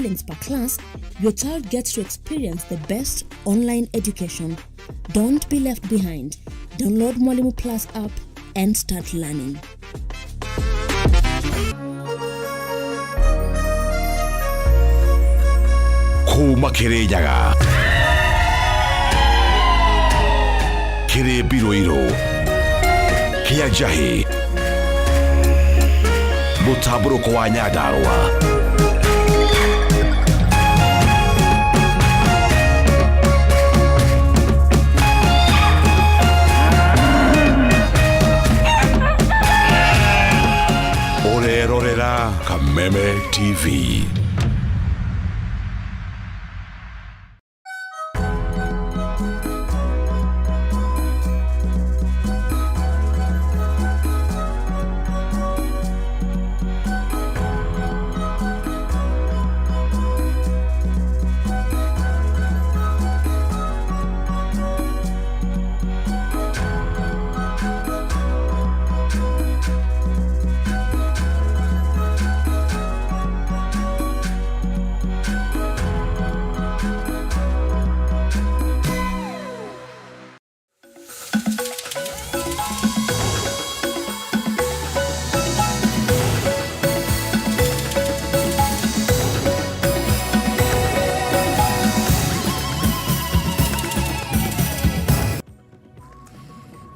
shillings per class, your child gets to experience the best online education. Don't be left behind. Download Mwalimu Plus app and start learning. Kuma Kirinyaga kĩrĩ mbirũirũ kĩa njahĩ mũtambũrũko wa Nyandarũa. Ũrerorera Kameme TV.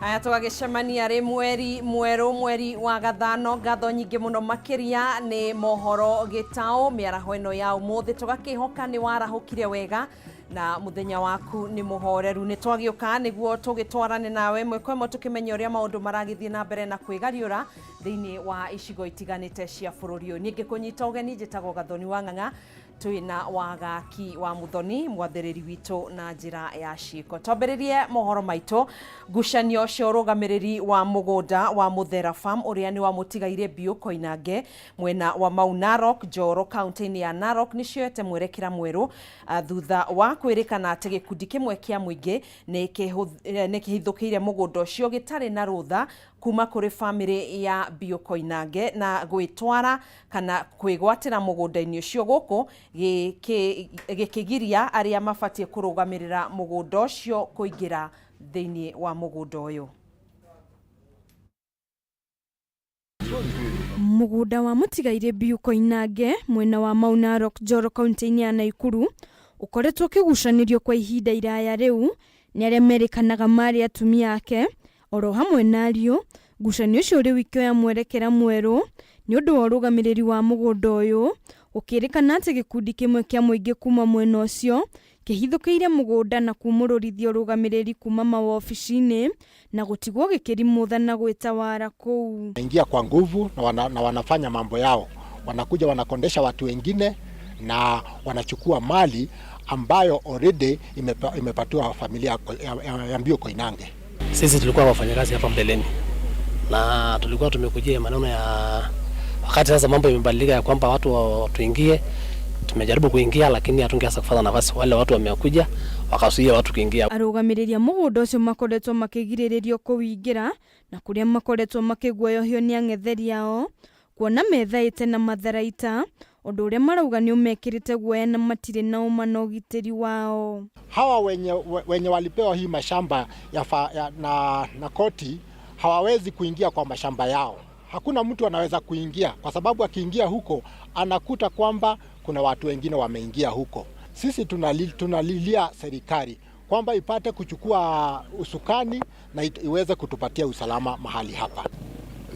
Aya tũgagĩcemania rĩ mweri mwerũ, mweri wa gathano. Ngatho nyingĩ mũno makĩria nĩ mohoro gĩtaũ mĩaraho ĩno ya ũmũthĩ. Tũgakĩhoka nĩ warahũkire wega na mũthenya waku nĩ mũhoreru. Nĩ twagĩũka nĩguo tũgĩtwarane nawe ĩmwe kwa ĩmwe, tũkĩmenye ũrĩa maũndũ maragĩthiĩ na mbere na kwĩgariũra thĩinĩ wa icigo itiganĩte cia bũrũri ũyũ. Niĩ ngĩkũnyita ũgeni njĩtagwo Gathoni wa Ng'ang'a, twĩna Wagaki wa Muthoni mwathĩrĩri witũ na njĩra ya ciĩko. Twambĩrĩrie mohoro maitũ. Ngucanio cia ũrũgamĩrĩri wa mũgũnda wa Mũthera Farm ũrĩa nĩ wa mũtigairĩ Biũ Koinange mwena wa Mau Narok, Njoro kaunti-inĩ ya Narok nĩ cioete mwerekera mwerũ thutha wa kwĩrĩkana atĩ gĩkundi kĩmwe kĩa mũingĩ nĩ kĩhithũkĩire mũgũnda ũcio gĩtarĩ na rũtha kuma kũrĩ bamĩrĩ ya Biũ Koinange na gwĩtwara kana kwĩgwatĩra mũgũnda-inĩ ũcio, gũkũ gĩkĩgiria arĩa mabatiĩ kũrũgamĩrĩra mũgũnda ũcio kũingĩra thĩinĩ wa mũgũnda ũyũ. Mũgũnda wa mũtigairĩ Biu Koinange mwena wa Mau Narok, Njoro kaunti-inĩ ya Naikuru ũkoretwo ũkĩgucanĩrio kwa ihinda iraya rĩu nĩ arĩa merĩkanaga marĩ atumia ake oro hamwe na ariũ. Ngucanio icio rĩu ikĩoya mwerekera mwerũ nĩ ũndũ wa ũrũgamĩrĩri wa mũgũnda ũyũ, gũkĩrĩkana atĩ gĩkundi kĩmwe kĩa mũingĩ kuma mwena ũcio kĩhithũkĩire mũgũnda na kumũrũrithia ũrũgamĩrĩri kuma mawobici-inĩ na gũtigwo gĩkĩrimũtha na gwĩtawara kũu. Ingia kwa nguvu na wanafanya mambo yao, wanakuja wanakondesha watu wengine na wanachukua mali ambayo already imepatiwa familia ya Mbiu Koinange. Sisi tulikuwa wafanyakazi hapa mbeleni na tulikuwa tumekujia maneno ya wakati sasa mambo yamebadilika ya kwamba watu tuingie. Tumejaribu kuingia lakini hatungeweza kupata nafasi, wale watu wamekuja wakasuia watu kuingia. Arũgamĩrĩri a mũgũnda ũcio makoretwo makĩgirĩrĩrio kũwĩingĩra na kũrĩa makoretwo makĩguoyohio nĩ ang'etheri ao kuona methaĩte na matharaita, ũndũ ũrĩa marauga nĩ ũmekĩrĩte guoya na matirĩ na ũma na ũgitĩri wao. Hawa wenye walipewa hii mashamba ya fa, ya, na koti hawawezi kuingia kwa mashamba yao. Hakuna mtu anaweza kuingia kwa sababu akiingia huko anakuta kwamba kuna watu wengine wameingia huko. Sisi tunalilia serikali kwamba ipate kuchukua usukani na iweze kutupatia usalama mahali hapa.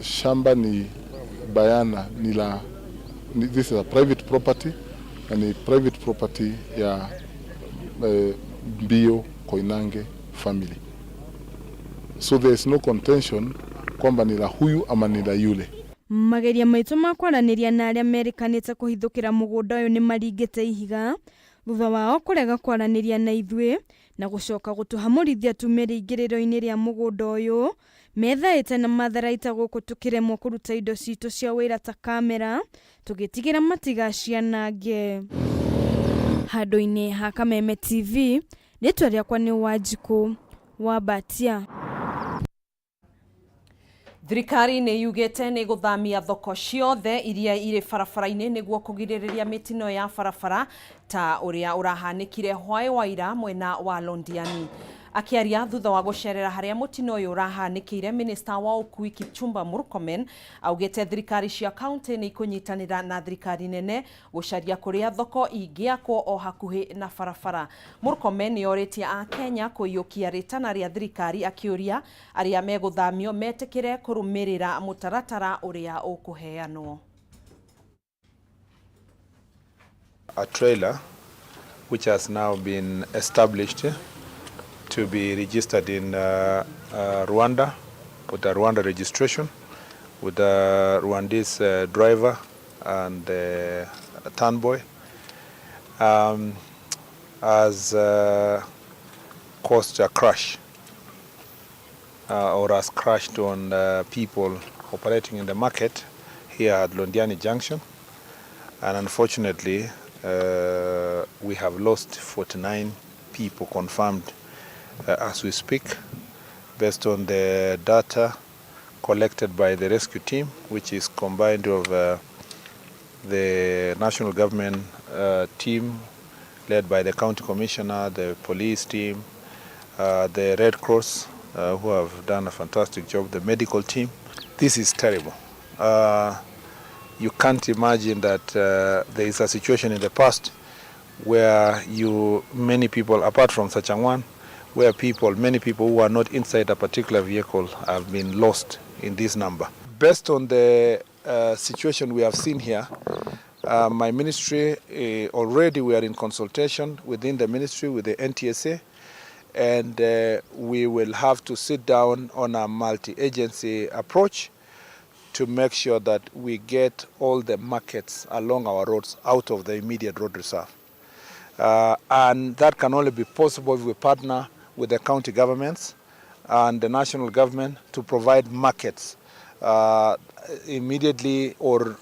Shamba ni bayana ni la, ni, this is a private property na ni private property ya Mbio Koinange family. So there is no contention kwamba ni la huyu ama ni la yule. Mageria maitũ ma kwaranĩria na arĩa merĩkanĩte kũhithũkĩra mũgũnda ũyũ nĩ maringĩte ihiga thutha wao kũrega kwaranĩria na ithuĩ na gũcoka gũtũhamũrithia tume rĩingĩrĩro-inĩ rĩa mũgũnda ũyũ methaĩte na matharaita gũkũ tũkĩremwo kũruta indo citũ cia wĩra ta kamera tũgĩtigĩra matigacianange. Handũ-inĩ ha Kameme TV, rĩtwa rĩakwa nĩ Wanjikũ wa Mbatia. Thirikari nĩ yugĩte nĩ gũthamia thoko ciothe iria irĩ barabara-inĩ nĩguo kũgirĩrĩria mĩtino ya barabara ta ũrĩa ũrahanĩkire hwaĩ wa ira mwena wa Londiani. Akĩaria thutha wa gũcerera harĩa mũtino ũyũ ũrahanĩkĩire, minista wa ũkui Kipchumba Murkomen augĩte thirikari cia kaunti nĩ ikũnyitanĩra na thirikari nene gũcaria kũrĩa thoko ingĩakwo o hakuhĩ na barabara. Murkomen nĩ orĩtie Akenya kũiyũkia rĩtana rĩa thirikari akĩũria arĩa megũthamio metĩkĩre kũrũmĩrĩra mũtaratara ũrĩa ũkũheanwo. A trailer which has now been established to be registered in Rwanda with a Rwanda registration, with a Rwandese driver and a turnboy, has caused a crash or has crashed on people operating in the market here at Londiani Junction. And unfortunately, we have lost 49 people confirmed as we speak, based on the data collected by the rescue team, which is combined of the national government team led by the county commissioner, the police team, the Red Cross, who have done a fantastic job, the medical team. This is terrible. You can't imagine that there is a situation in the past where you many people, apart from Sachangwan, where many people who are not inside a particular vehicle have been lost in this number. Based on the situation we have seen here, my ministry, already we are in consultation within the ministry with the NTSA, and we will have to sit down on a multi-agency approach to make sure that we get all the markets along our roads out of the immediate road reserve. And that can only be possible if we partner with the county governments and the national government to provide markets immediately or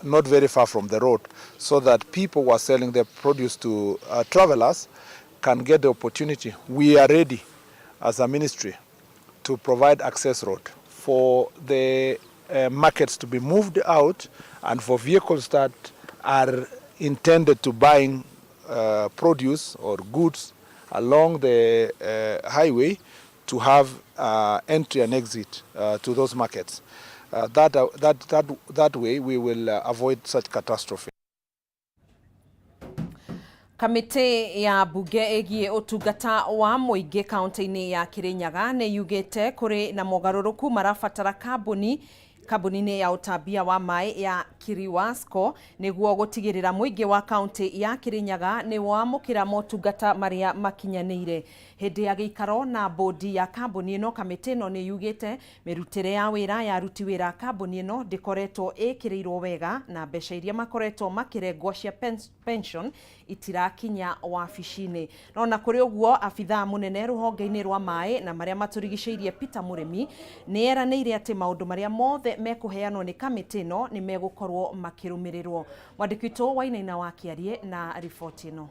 not very far from the road, so that people who are selling their produce to travelers can get the opportunity. We are ready as a ministry to provide access road for the markets to be moved out and for vehicles that are intended to buying produce or goods along the highway to have entry and exit to those markets. That way we will avoid such catastrophe. Kamĩtĩ ya mbunge ĩgiĩ ũtungata wa mũingĩ kaunti-inĩ ya Kirinyaga nĩ yugĩte kũrĩ na mogarũrũku marabatara kambuni-inĩ ya ũtambia wa maĩ ya Kiriwasco nĩguo gũtigĩrĩra mũingĩ wa kaunti ya Kirinyaga nĩ wamũkĩra motungata marĩa makinyanĩire. Hĩndĩ ya gĩikaro na bodi ya kambuni ĩno, kamĩtĩ ĩno nĩ yugĩte mĩrutĩre ya wĩra ya aruti wĩra a kambuni ĩno ndĩkoretwo ĩkĩrĩirwo wega na mbeca iria makoretwo makĩrengwo cia pension itirakinya wabici-inĩ. No na kũrĩ ũguo, abithaa mũnene rũhonge-inĩ rwa maĩ na marĩa matũrigicĩirie Peter Mũrĩmi nĩ eranĩire atĩ maũndũ marĩa mothe mekũheanwo nĩ kamĩtĩ ĩno nĩ megũkorwo makĩrũmĩrĩrwo. Mwandĩki witũ Wainaina wa Kĩarie na riboti ĩno.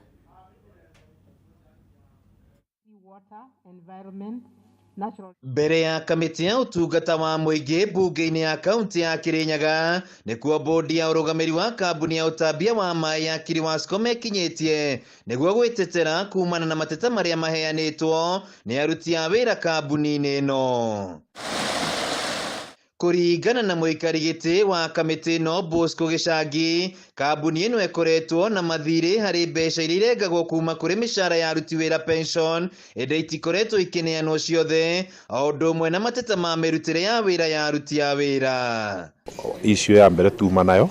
Mbere ya kamĩtĩ ya ũtungata wa mũingĩ mbunge-inĩ ya kaunti ya Kirinyaga, nĩkuo bodi ya ũrũgamĩri wa kambuni ya ũtambia wa maĩ ya Kiriwasco mekinyĩtie nĩguo gwĩtetera kumana na mateta marĩa maheanĩtwo nĩ aruti a wĩra kambuni-inĩ ĩno. Kũringana na mũikari gĩtĩ wa kamĩtĩ ĩno Bosco Gĩcangi, kambuni ĩno ĩkoretwo na mathirĩ harĩ mbeca iria irengagwo kuma kũrĩ mĩcara ya aruti wĩra pension, ĩndĩ itikoretwo ikĩneanwo ciothe, o ũndũ ũmwe na mateta ma mĩrutĩre ya wĩra ya aruti a wĩra. Issue ya mbere tuma nayo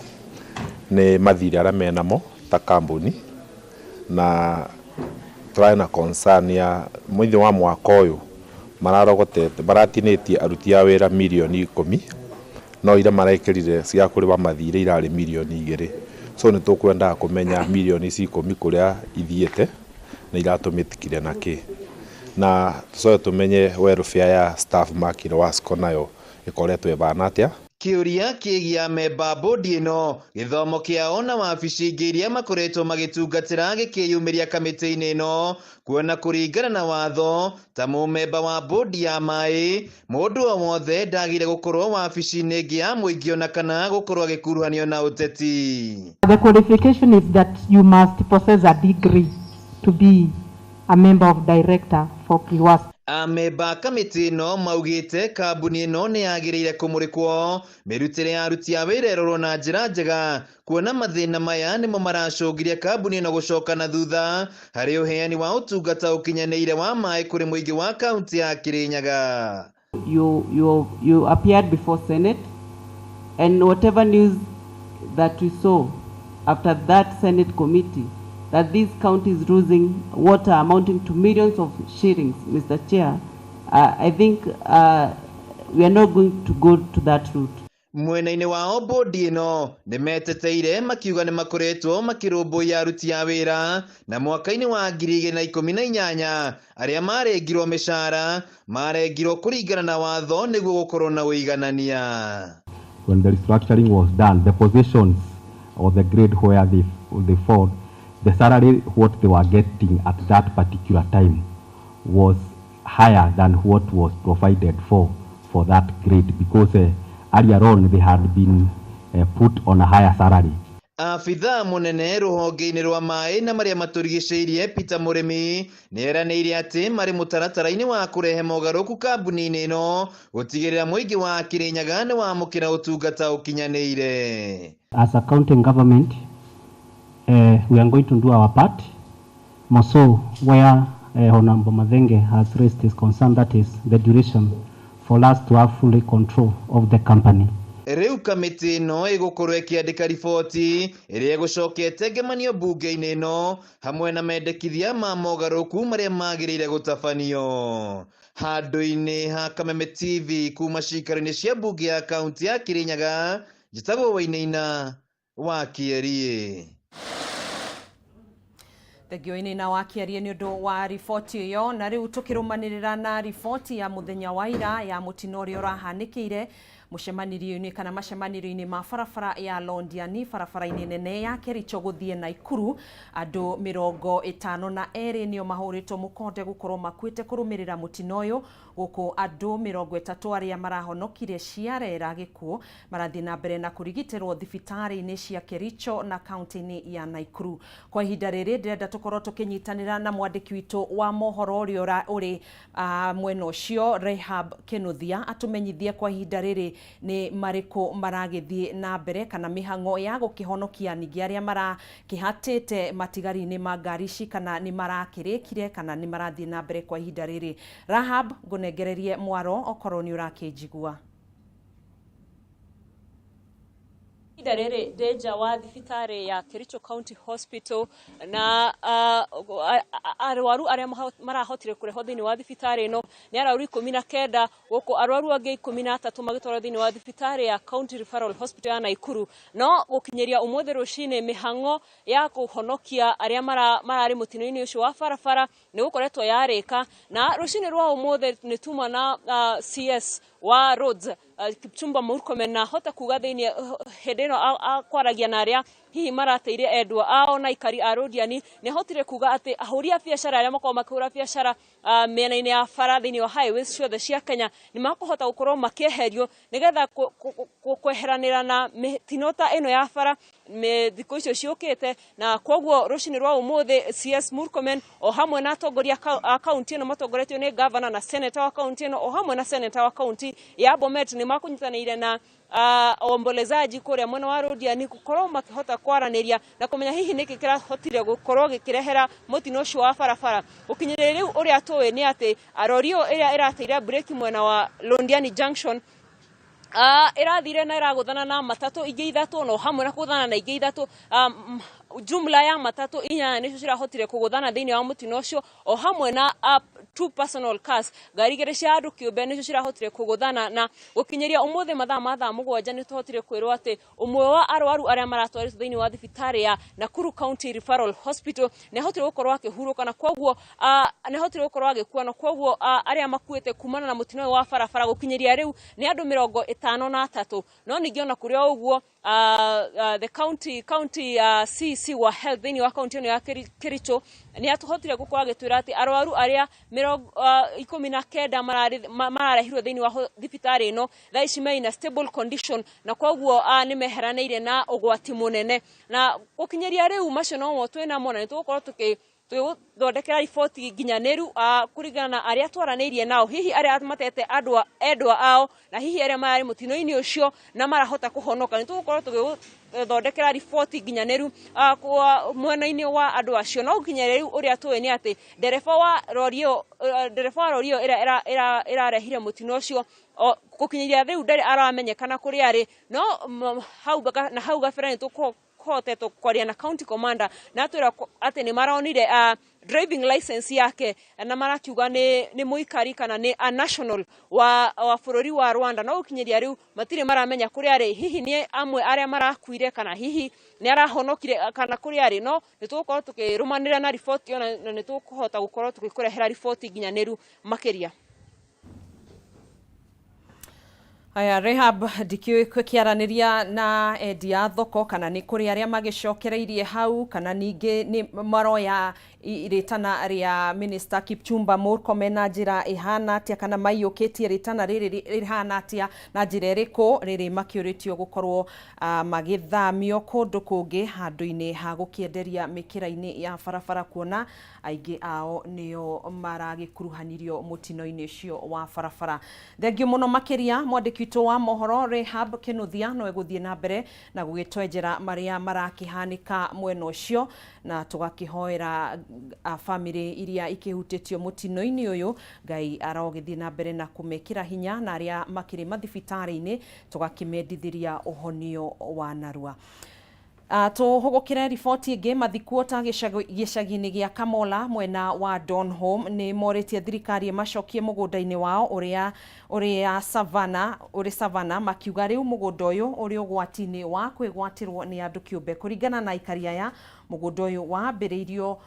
nĩ mathirĩ arĩa menamo ta kambuni, na tũrarĩ na concern ya mũthia wa mwaka ũyũ mararogotete maratinĩtie aruti a wĩra mirioni 10, no iria marekĩrire cia kũrĩha mathirĩ irarĩ mirioni 2. So nĩ tũkwendaga kũmenya mirioni ici 10 kũrĩa ithiĩte na iratũmĩkire na kĩ, na tũcoke tũmenye welfare ya staff ma Kiriwasco nayo ĩkoretwo ĩhana atĩa. Kĩũria kĩgiĩ amemba a bodi ĩno gĩthomo kĩao na wabici ingĩ iria makoretwo magĩtungatĩra gĩkĩyumĩria kamĩtĩ-inĩ ĩno kuona kũringana na watho ta mũmemba wa bodi ya maĩ mũndũ o wothe ndagire gũkorwo wabici-inĩ ĩngĩ ya mũingĩ ona kana gũkorwo agĩkuruhanio na ũteti. The qualification is that you must possess a degree to be a member of director for KIWASCO. Amemba a kamĩtĩ ĩno maugĩte kambuni ĩno nĩ yagĩrĩire kũmũrĩkwo mĩrutĩre ya aruti a wĩra ĩrorwo na njĩra njega kuona mathĩna maya nĩmo maracũngiria kambuni ĩno gũcoka na thutha harĩ ũheani wa ũtungata ũkinyanĩire wa maĩ kũrĩ mũingĩ wa kaunti ya Kirinyaga. You appeared before Senate, and whatever news that we saw after that Senate committee, that this county is losing water amounting to millions of shillings, Mr. Chair, I think we are not going to go to that route. Mwena-inĩ wao bodi ĩno nĩ meteteire makiuga nĩ makoretwo makĩrũmbũiya aruti a wĩra na mwaka-inĩ wa 2018 arĩa marengirwo mĩcara marengirwo kũringana na watho nĩguo gũkorwo na ũiganania. When the restructuring was done, the positions or the grade where they fall, the salary what they were getting at that particular time was higher than what was provided for that grade, because earlier on they had been put on a higher salary. Abithaa mũnene rũhonge-inĩ rwa maĩ na marĩa matũrigicĩirie Peter Mũrĩmi nĩ eranĩire atĩ marĩ mũtaratara-inĩ wa kũrehe mogarũrũku kambuni-inĩ ĩno gũtigĩrĩra mũingĩ wa Kirinyaga nĩ wamũkĩra ũtungata ũkinyanĩire. As a county government, we are going to do our part, more so where Honorable Mathenge has raised his concern, that is the duration for us to have fully control of the company. Rĩu kamĩtĩ ĩno ĩgũkorwo ĩkĩandĩka riboti ĩrĩa ĩgũcoka ĩtengemanio mbunge-inĩ ĩno hamwe na mendekithia ma mogarũrũku marĩa magĩrĩire gũtabanio. Handũ-inĩ ha Kameme TV kuma cikaro-inĩ cia mbunge ya kaunti ya Kirinyaga, njĩtagwo Wainaina wa Kĩerie. Thengio na wa Kĩarie nĩ ũndũ wa riboti ĩyo. Na rĩu tũkĩrũmanĩrĩra na riboti ya mũthenya wa ira ya mũtino ũrĩa ũrahanĩkĩire mũcemanĩrio-inĩ kana macemanĩrio-inĩ ma barabara ya Londiani barabara-inĩ nene ya Kericho gũthiĩ Naikuru, andũ 52 nĩo mahũrĩtwo mũkonde gũkorwo makuĩte kũrũmĩrĩra mũtino ũyũ, gũkũ andũ 30 arĩa marahonokire ciarera gĩkuũ marathiĩ na mbere na kũrigitĩrwo thibitarĩ-inĩ cia Kericho na kaunti-inĩ ya Naikuru. Kwa ihinda rĩrĩ ndĩrenda tũkorwo tũkĩnyitanĩra na mwandĩki witũ wa mohoro ũrĩa ũrĩ mwena ũcio Rehab Kinuthia atũmenyithie kwa ihinda rĩrĩ nĩ marĩkũ maragĩthiĩ na mbere kana mĩhang'o ya gũkĩhonokia ningĩ arĩa marakĩhatĩte matigari-inĩ ma ngari ici kana nĩ marakĩrĩkire kana nĩ marathiĩ na mbere kwa ihinda rĩrĩ. Rahab, ngũnengererie mwaro okorwo nĩ ũrakĩnjigua. Ihinda rĩrĩ ndĩ nja wa thibitarĩ ya Kericho County Hospital na arwaru arĩa marahotire kũrehwo thĩinĩ wa thibitarĩ ĩno nĩ arwaru 19, gũkũ arwaru angĩ 13 magĩtwarwo thĩinĩ wa thibitarĩ ya County Referral Hospital ya Naikuru. No gũkinyĩria ũmũthĩ rũcinĩ mĩhang'o ya kũhonokia arĩa mararĩ mũtino-inĩ ũcio wa barabara nĩ gũkoretwo yarĩka, na rũcinĩ rwa ũmũthĩ nĩ tuma na CS wa roads Kipchumba Murkomen na hota kuga thĩinĩ hĩndĩ ĩno akwaragia na arĩa hihi marateire endwa ao na ikari a Londiani nĩ ahotire kuga atĩ ahũri a biacara arĩa makoragwo makĩhũra biacara mĩena-inĩ ya bara thĩinĩ wa highways ciothe cia Kenya nĩ makũhota gũkorwo makĩeherio nĩgetha kweheranĩra na mĩtino ta ĩno ya bara thikũ icio ciũkĩte. Na koguo rũcinĩ rwa ũmũthĩ CS Murkomen o hamwe na atongoria a kaunti ĩno matongoretio nĩ governor na senator wa kaunti ĩno o hamwe na senator wa kaunti ya Bomet nĩ makũnyitanĩire na ombolezaji kũrĩa mwena wa Londiani gũkorwo makĩhota kwaranĩria na kũmenya hihi nĩkĩ kĩrahotire gũkorwo gĩkĩrehera mũtino ũcio wa barabara. Gũkinyĩria rĩu ũrĩa tũĩ nĩ atĩ rori ĩyo ĩrĩa ĩrateire breki mwena wa Londiani Junction ĩrathire na ĩragũthana na matatũ ingĩ ithatũ no hamwe na kũgũthana na ingĩ ithatũ, jumla ya matatũ inyanya nĩcio cirahotire kũgũthana thĩinĩ wa mũtino ũcio o hamwe na Two personal cars, ngari igĩrĩ cia andũ kĩũmbe nĩcio cirahotire kũgũthana, na gũkinyĩria ũmũthĩ mathaa ma thaa 7 nĩ tũhotire kwĩrwo atĩ ũmwe wa arwaru arĩa maratwarĩtwo thĩinĩ wa thibitarĩ ya Nakuru County Referral Hospital nĩ ahotire gũkorwo akĩhurũka, na koguo nĩ ahotire gũkorwo agĩkua, na koguo arĩa makuĩte kumana na mũtino ũyũ wa barabara gũkinyĩria rĩu nĩ andũ 53. No ningĩ ona kũrĩ o ũguo, the county CC wa health thĩinĩ wa kaunti ĩno ya Kericho nĩ atũhotire gũkorwo agĩtwĩra atĩ arwaru arĩa 19 mararehirwo thĩinĩ wa thibitarĩ ĩno thaa ici mena stable condition, na koguo nĩ meheranĩire na ũgwati mũnene. Na gũkinyĩria rĩu macio nomo twĩnamo, na nĩ tũgũkorwo tũgĩgũthondekera riboti nginyanĩru kũringana na arĩa twaranĩirie nao, hihi arĩa matete andũ endwa ao, na hihi arĩa mararĩ mũtino-inĩ ũcio na marahota kũhonoka. Nĩ tũgũkorwo tũgĩgũthondekera riboti nginyanĩru mwena-inĩ wa andũ acio. No gũkinyĩria rĩu ũrĩa tũĩ nĩ atĩ ndereba wa rori ĩyo ĩrĩa ĩrarehire mũtino ũcio gũkinyĩria rĩu ndarĩ aramenyekana kũrĩa arĩ, no na hau gabere nĩ tũkũhotete kwaria na county commander na atwĩra atĩ nĩ maronire driving license yake, na marakiuga nĩ mũikari kana nĩ a national wa bũrũri wa Rwanda. No gũkinyĩria rĩu matirĩ maramenya kũrĩa arĩ, hihi nĩ amwe arĩa marakuire kana hihi nĩ arahonokire kana kũrĩa arĩ. No nĩ tũgũkorwo tũkĩrũmanĩrĩra na riboti ĩyo, na nĩ tũkũhota gũkorwo tũgĩkũrehera riboti nginyanĩru makĩria. Aya, Rehab, ndikiũĩ kĩaranĩria na endia thoko kana nĩ kũrĩ arĩa magĩcokereirie hau, kana ningĩ nĩ maroya rĩtana rĩa Minister Kipchumba Murkomen na njĩra ĩhana atĩa, kana maiyũkĩtie rĩtana rĩrĩ rĩhana atĩa na njĩra ĩrĩkũ rĩrĩ makĩũrĩtio gũkorwo magĩthamio kũndũ kũngĩ handũ-inĩ ha gũkĩenderia mĩkĩra-inĩ ya barabara, kuona aingĩ ao nĩo maragĩkuruhanirio mũtino-inĩ ũcio wa barabara. Thengiũ mũno makĩria mwandĩki witũ wa mohoro Rehab Kinuthia no egũthiĩ na mbere na gũgĩtwenjera marĩa marakĩhanĩka mwena ũcio, na tũgakĩhoera bamĩrĩ iria ikĩhutĩtio mũtino-inĩ ũyũ Ngai arogĩthiĩ na mbere na kũmekĩra hinya, na arĩa makĩrĩ mathibitarĩ-inĩ tũgakĩmendithĩria ũhonio wa narua. Tũhũgũkĩre riboti ĩngĩ. Mathikuo ta gĩcagi-inĩ gĩa Kamola mwena wa Donholm nĩ morĩtie thirikari ĩmacokie mũgũnda-inĩ wao ũrĩa ũrĩ Savana, makiuga rĩu mũgũnda ũyũ ũrĩ ũgwati-inĩ wa kwĩgwatĩrwo nĩ andũ kĩũmbe. Kũringana na aikari aya, mũgũnda ũyũ wambĩrĩirio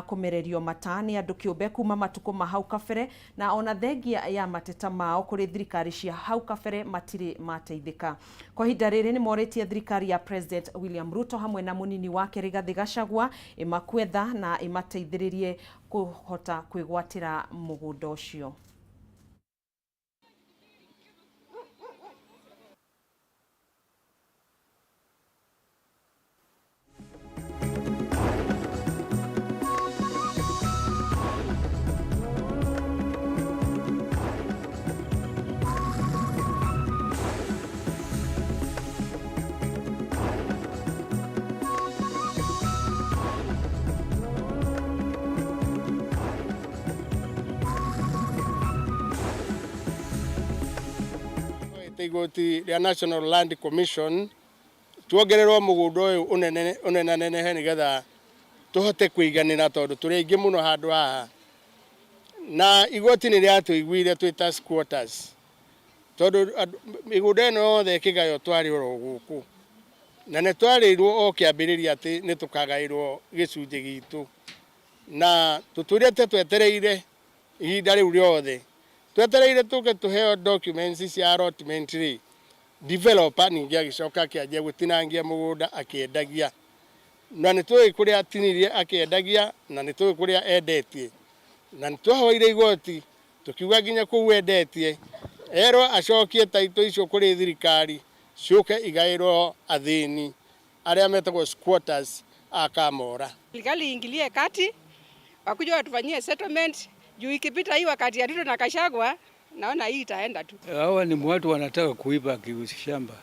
kũmererio mata nĩ andũ kĩũmbe kuma matukũ ma hau kabere, na ona thengia ya mateta mao kũrĩ thirikari cia hau kabere matirĩ mateithĩka. Kwa ihinda rĩrĩ nĩ morĩtie thirikari ya President William Ruto hamwe na mũnini wake Rigathi Gachagua ĩmakwetha na ĩmateithĩrĩrie kũhota kwĩgwatĩra mũgũnda ũcio. Igoti rĩa National Land Commission tuongererwo mũgũnda ũyũ ũnenanenehe nĩgetha tũhote kũiganĩra, tondũ tũrĩ aingĩ mũno handũ haha. Na igoti nĩ rĩatũiguire twĩ ta squatters, tondũ mĩgũnda ĩno yothe ĩkĩgaywo twarĩ oro gũkũ, na nĩ twarĩirwo o kĩambĩrĩria atĩ nĩ tũkagaĩrwo gĩcunjĩ gitũ, na tũtũrĩte twetereire ihinda rĩu rĩothe twetereire tũke tũheo documents cia allotment rĩ, developer ningĩ agĩcoka akĩanjia gũtinangia mũgũnda akĩendagia, na nĩ tũĩ kũrĩa atinirie akĩendagia, na nĩ tũĩ kũrĩa endetie, na nĩ twahoire igoti tũkiuga nginya kũu endetie erwo acokie taito icio kũrĩ thirikari ciũke igaĩrwo athĩni arĩa metagwo squatters a Kamora. Serikali iingilie kati, wakuja watufanyie settlement juu ikipita hii wakati ya Ruto na Gachagua naona hii itaenda tu. Hawa ni watu wanataka kuiba shamba,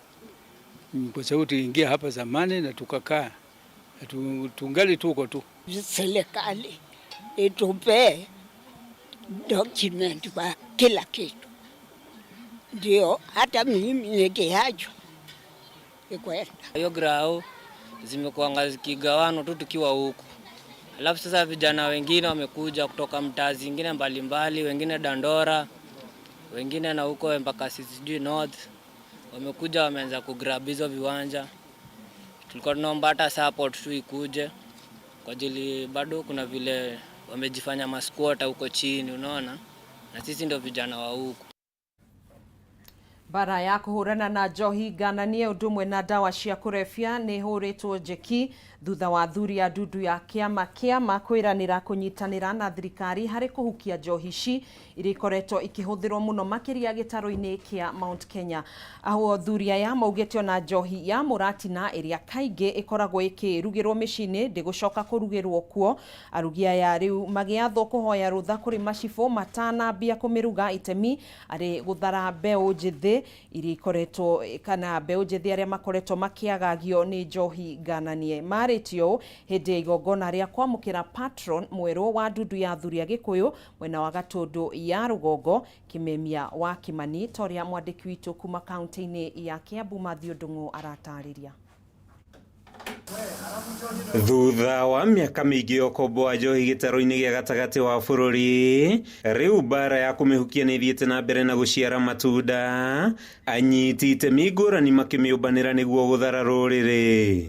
kwa sababu tuingia hapa zamani na tukakaa tungali tuko tu. Serikali itupe document kwa kila kitu, ndio hata mimi nikiachwa ikwenda. Hiyo grao zimekuwa zikigawano tu tukiwa huku. Alafu sasa vijana wengine wamekuja kutoka mtaa zingine mbalimbali, wengine Dandora, wengine na huko Embakasi sijui North, wamekuja wameanza kugrab hizo viwanja. Tulikuwa tunaomba hata support tu ikuje kwa ajili bado kuna vile wamejifanya masquatter huko chini, unaona, na sisi ndio vijana wa huku. Mbara ya kũhũrana na njohi ngananie ũndũ ũmwe na ndawa cia kũrebia nĩ hũrĩtwo njeki thutha wa athuri a ndundu ya kĩama kĩama kwĩranĩra kũnyitanĩra na thirikari harĩ kũhukia njohi ici iria ikoretwo ikĩhũthĩrwo mũno makĩria gĩtarũ-inĩ kĩa Mount Kenya. Aho athuri aya maugĩte ona njohi ya mũratina ĩrĩa kaingĩ ĩkoragwo ĩkĩrugĩrwo mĩciĩ-inĩ ndĩgũcoka kũrugĩrwo kuo. Arugi aya rĩu magĩathwo kũhoya rũtha kũrĩ macibũ matanambia kũmĩruga itemi arĩ gũthara mbeũ njĩthĩ iria ikoretwo kana mbeũ njĩthĩ arĩa makoretwo makĩagagio nĩ njohi ngananie. Marĩtie ũũ hĩndĩ ya igongona rĩa kwamũkĩra patron mwerũ wa ndundu ya athuri a Gĩkũyũ mwena wa Gatũndũ ya rũgongo Kĩmemia wa Kĩmani ta ũrĩa mwandĩki witũ kuma kaunti-inĩ ya Kĩambu Mathew Ndung'u aratarĩria. Thutha wa mĩaka mĩingĩ ya ũkombo wa njohi gĩtarũ-inĩ gĩa gatagatĩ wa bũrũri, rĩu mbara ya kũmĩhukia nĩ ĩthiĩte na mbere na gũciara matunda, anyiti itemi ngũrani makĩmĩũmbanĩra nĩguo gũthara rũrĩrĩ.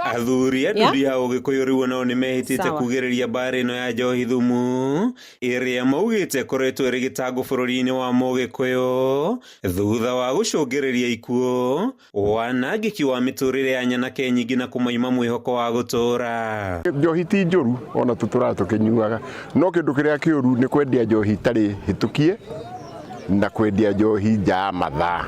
Athuri a ndundu ya Ũgĩkũyũ rĩu onao nĩmehĩtĩte Sawa. kugĩrĩria mbara ĩno ya njohi thumu ĩrĩa maugĩte ĩkoretwo ĩrĩ gĩtango bũrũri-inĩ wa Mũgĩkũyũ thutha wa gũcũngĩrĩria ikuũ, wanangĩki wa mĩtũrĩre ya nyanake nyingĩ na kũmaima mwĩhoko wa gũtũra. Njohi ti njũru ona tũtũraga tũkĩnyuaga, no kĩndũ kĩrĩa kĩũru nĩ kwendia njohi itarĩ hĩtũkie na kwendia njohi nja ya mathaa.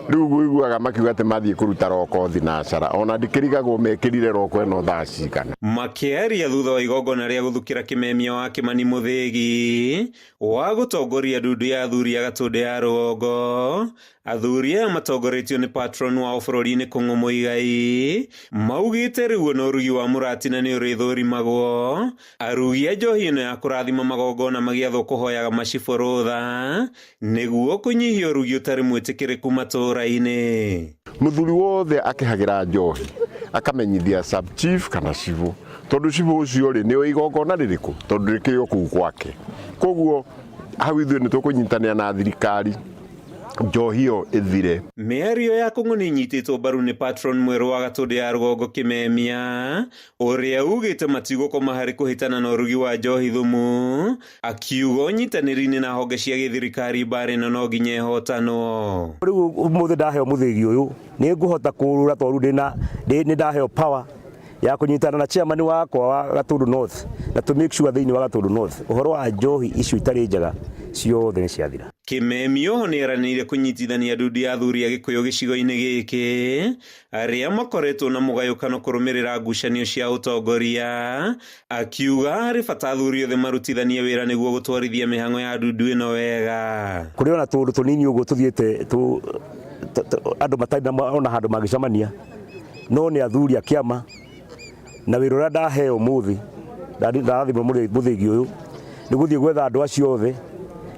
Rĩu ũiguaga makiuga atĩ mathiĩ kũruta roko thinacara, ona ndikĩrigagwo mekĩrire roko ĩno thaa cigana. Makĩaria thutha wa igongona rĩa gũthukĩra Kĩmemia wa Kĩmani Mũthĩgi wa gũtongoria ndundu ya athuri a Gatũndũ ya rũgongo, athuri aya matongoretio nĩ patron wao bũrũri-inĩ Kũng'ũ Mũigai maugĩte rĩu ona ũrugi wa mũratina nĩ ũrĩthũrimagwo, arugi a njohi ĩno ya kũrathima magongona magĩathwo kũhoyaga macibũ rũtha nĩguo kũnyihia ũrugi ũtarĩ mwĩtĩkĩrĩku matũũra-inĩ. Mũthuri wothe akĩhagĩra njohi akamenyithia sub chief kana cibũ, tondũ cibũ ũcio rĩ nĩ igongona rĩrĩkũ, tondũ rĩkĩrĩ o kũu gwake. Koguo hau ithuĩ nĩ tũkũnyitanĩra na thirikari njohi ĩyo ĩthire. Mĩario ya Kũng'ũ nĩ ĩnyitĩtwo mbaru nĩ patron mwerũ wa Gatũndũ ya rũgongo Kĩmemia ũrĩa ugĩte matigũkoma harĩ kũhĩtana na ũrugi wa njohi thumu, akiuga ũnyitanĩri-inĩ na honge cia gĩthirikari mbara ĩno no nginya ĩhotanwo. Rĩu ũmũthĩ ndaheo mũthĩgi ũyũ nĩ ngũhota kũrũra tondũ nĩ ndaheo power ya kũnyitana na chairman wakwa wa Gatũndũ North na to make sure thĩinĩ wa Gatũndũ North ũhoro wa njohi icio itarĩ njega ciothe nĩ ciathira. Kĩmemia oho nĩeranĩire kũnyitithania ndundu ya athuri a Gĩkũyũ gĩcigo-inĩ gĩkĩ arĩa makoretwo na mũgayũkano kũrũmĩrĩra ngucanio cia ũtongoria, akiuga harĩ bata athuri othe marutithanie wĩra nĩguo gũtwarithia mĩhang'o ya ndundu ĩno wega. Kũrĩ ona tũũndũ tũnini ũguo tũthiĩte andũ matarĩ na ona handũ mangĩcemania, no nĩ athuri a kĩama na wĩra ũrĩa ndaheo ũmũthĩ ndarathimwo mũthĩgi ũyũ nĩ gũthiĩ gwetha andũ acio othe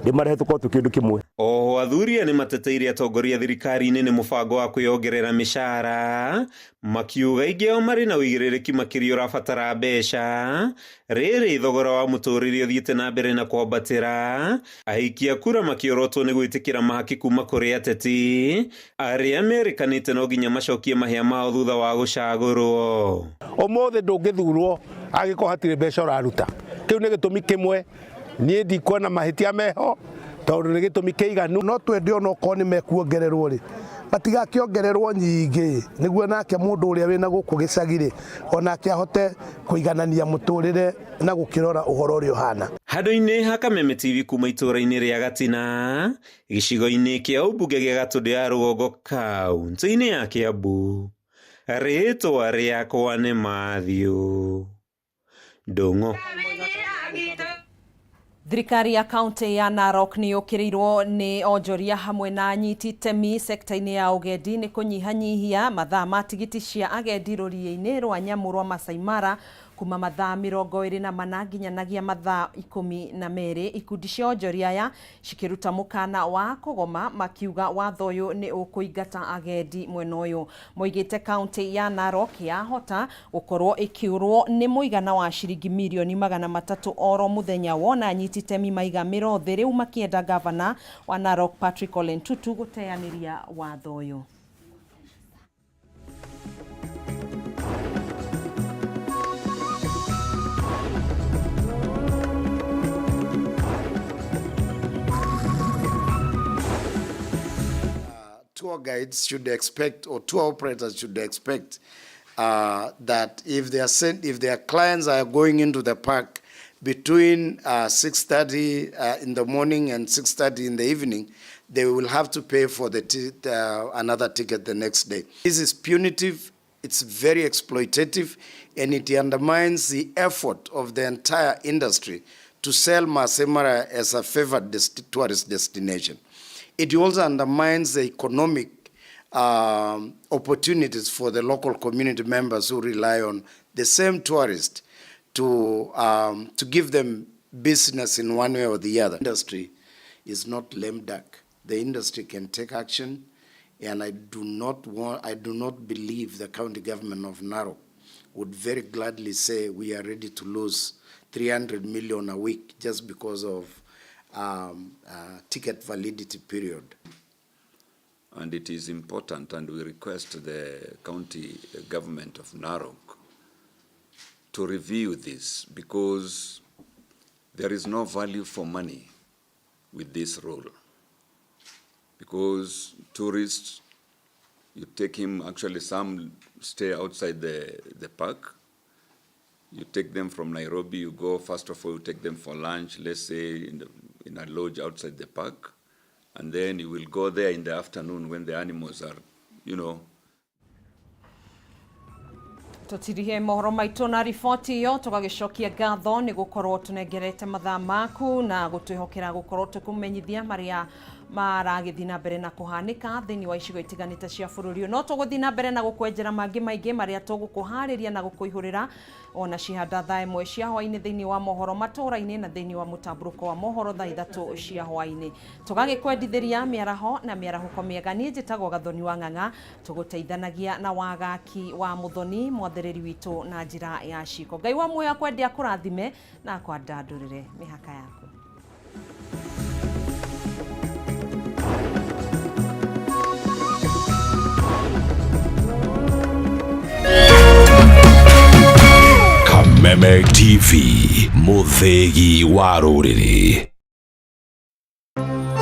ndĩmarehe tũkorwo twĩ kĩndũ kĩmwe. Oho athuri aya nĩmateteire atongoria thirikari-inĩ nĩ mũbango wa kwĩyongerera mĩcara, makiuga aingĩ ao marĩ na ũigĩrĩrĩki makĩria ũrabatara mbeca, rĩrĩ thogora wa mũtũrĩre ũthiĩte na mbere na kwambatĩra, aikia kura makĩorotwo nĩ gwĩtĩkĩra mahaki kuma kũrĩ ateti arĩa merĩkanĩte no nginya macokie mahĩa mao thutha wa gũcagũrwo. Ũmũthĩ ndũngĩthurwo angĩkorwo hatirĩ mbeca ũraruta. Kĩu nĩ gĩtũmi kĩmwe niĩ ndikuona mahĩtia meho tondũ nĩ gĩtũmi kĩiganu. No twende ona okorwo nĩ mekuongererwo rĩ, matigakĩongererwo nyingĩ nĩguo nake mũndũ ũrĩa wĩna gũkũ gĩcagi rĩ onake ahote kũiganania mũtũrĩre na gũkĩrora ũhoro ũrĩa ũhana. Handũ-inĩ ha Kameme TV kuma itũũra-inĩ rĩa Gatina, gĩcigo-inĩ kĩa ũmbunge gĩa Gatũndũ ya rũgongo kaunti-inĩ ya Kĩambu, rĩtwa rĩakwa nĩ Mathew Ndung'u. Thirikari ya kaunti ya Narok nĩ yũkĩrĩirwo nĩ onjoria hamwe na anyiti itemi sekta-inĩ ya ũgendi nĩ kũnyihanyihia mathaa ma tigiti cia agendi rũriĩ-inĩ rwa nyamũ rwa Masai Mara Kuma mathaa 24 nginyanagia mathaa 12 ikundi cia onjoria aya cikĩruta mũkana wa kũgoma makiuga watho ũyũ nĩ ũkũingata agendi mwena ũyũ. Moigĩte kaunti ya Narok yahota gũkorwo ĩkĩũrwo nĩ mũigana wa ciringi mirioni 300 oro mũthenya wona anyiti itemi maiga mĩro thĩ rĩu makĩenda gavana wa Narok Patrick Ole Ntutu gũteanĩria watho ũyũ. Tour guides should expect, or tour operators should expect, that if they are sent, if their clients are going into the park between 6:30 in the morning and 6:30 in the evening, they will have to pay for the another ticket the next day. This is punitive, it's very exploitative, and it undermines the effort of the entire industry to sell Maasai Mara as a favored tourist destination. It also undermines the economic opportunities for the local community members who rely on the same tourists to give them business in one way or the other. The industry is not lame duck. The industry can take action, and I do not believe the county government of Narok would very gladly say we are ready to lose 300 million a week just because of ticket validity period. And it is important, and we request the county government of Narok to review this, because there is no value for money with this rule. Because tourists, you take him, actually some stay outside the park. You take them from Nairobi, you go, first of all, you take them for lunch, let's say in a lodge outside the park. And then you will go there in the afternoon when the animals are, you know. Tutirihe mohoro maitũ na riboti ĩyo tũgagĩcokia ngatho nĩ gũkorwo tũnengerete mathaa maku na gũtwĩhokera gũkorwo tũkũmenyithia marĩa maragĩthiĩ na mbere na kũhanĩka thĩinĩ wa icigo itiganĩte cia bũrũri ũyũ. No tũgũthiĩ na mbere na gũkwenjera mangĩ maingĩ marĩa tũgũkũharĩria na gũkũihũrĩra ona cihanda thaa 1 cia hwaĩ-inĩ thĩinĩ wa mohoro matũũra-inĩ na thĩinĩ wa mũtambũrũko wa mohoro thaa 3 cia hwaĩ-inĩ. Tũgagĩkwendithĩria mĩaraho na mĩarahũko mĩega. Niĩ njĩtagwo Gathoni wa Ng'ang'a, tũgũteithanagia na wagaki wa Mũthoni mwathĩrĩri witũ na njĩra ya ciko. Ngai wa muoyo akwende akũrathime na akwandandũrĩre mĩhaka yaku. Kameme TV, mũthĩgi wa rũrĩrĩ.